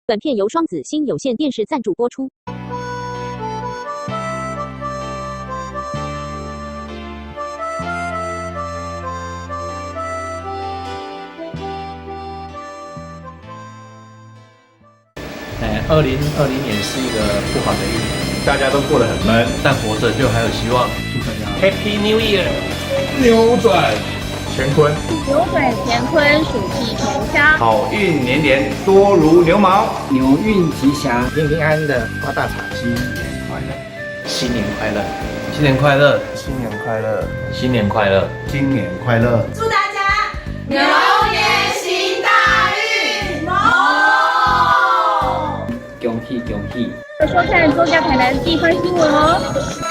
本片由雙子星有線電視贊助播出。2020年是一個不好的一年，大家都過得很悶，但活着就還有希望。祝大家 Happy New Year！扭轉乾坤，扭轉乾坤，暑氣全消，好運連連，多如牛毛，牛運吉祥，平平安安的發大財，新年快樂，新年快樂，新年快樂，新年快樂，新年快樂，新年快樂，祝大家牛年行大運！恭喜恭喜！收看中嘉台南地方新聞哦。